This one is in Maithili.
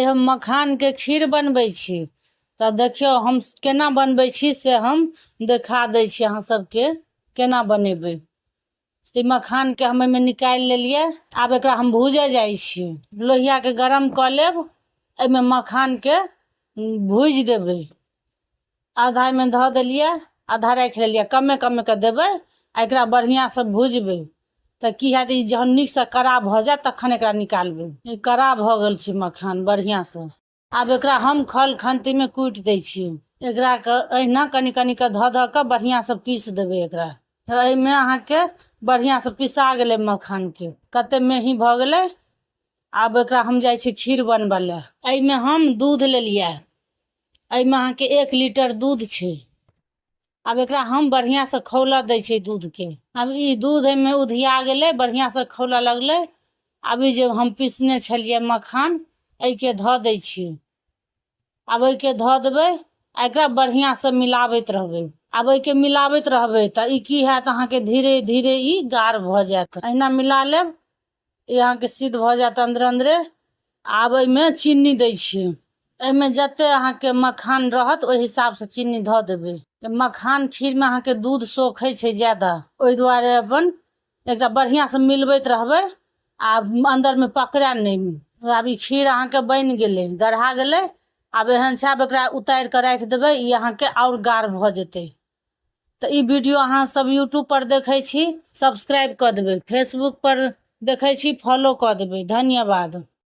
हम मखानके खीर बनबै छी। तऽ देखियौ हम केना बनबै छी से हम देखा दै छी अहाँ सबके केना बनेबै। तऽ ई मखानके हम एहिमे निकालि लेलियै। आब एकरा हम भूजै जाइ छी। लोहियाके गरम कऽ लेब, एहिमे मखानके भूजि देबै। आधा एहिमे धऽ देलियै, आधा राखि लेलियै। कमे कमे कऽ देबै आ एकरा बढ़िआँसँ भुजबै तऽ की हैत, ई जहन नीकसँ कड़ा भऽ जायत तखन एकरा निकालबै। ई कड़ा भऽ गेल छै मखान बढ़िआँसँ। आब एकरा हम खल खन्तीमे कुटि दै छियै। एकरा के एहिना कनि कनि कऽ धऽ धऽ कऽ बढ़िआँसँ पीस देबै एकरा। तऽ एहिमे अहाँके बढ़िआँसँ पिसा गेलै मखानके, कते मेही भऽ गेलै। आब एकरा हम जाइ छी खीर बनबऽ लए। एहिमे हम दूध लेलियै, एहिमे अहाँके 1 लीटर दूध छै। आब एकरा हम बढ़िआँसँ खौलऽ दै छियै दूधके। आब ई दूध एहिमे उधिया गेलै, बढ़िआँसँ खौलऽ लगलै। आब ई जे हम पीसने छलियै मखान, एहिके धऽ दै छियै। आब एहिके धऽ देबै आ एकरा बढ़िआँसँ मिलाबैत रहबै। आब एहिके मिलाबैत रहबै तऽ ई की हैत, अहाँके धीरे धीरे ई गाढ़ भऽ जायत। एहिना मिला लेब, ई अहाँके सिद्ध भऽ जायत अन्दरे अन्दरे। आब एहिमे चीनी दै छियै। एहिमे जते अहाँके मखान रहत ओहि हिसाबसँ चीनी धऽ देबै। मखान खीरमे अहाँके दूध सोखै छै ज्यादा, ओहि दुआरे अपन एकरा बढ़िआँसँ मिलबैत रहबै आ अन्दरमे पकड़ै नहि। आब ई खीर अहाँके बनि गेलै, गढ़ा गेलै। आब एहन छै, आब एकरा उतारि कऽ राखि देबै, ई अहाँके आओर गाढ़ भऽ जेतै। तऽ ई वीडियो अहाँ सब यूट्यूब पर देखै छी, सब्सक्राइब कऽ देबै, फेसबुक पर देखै छी, फॉलो कऽ देबै। धन्यवाद।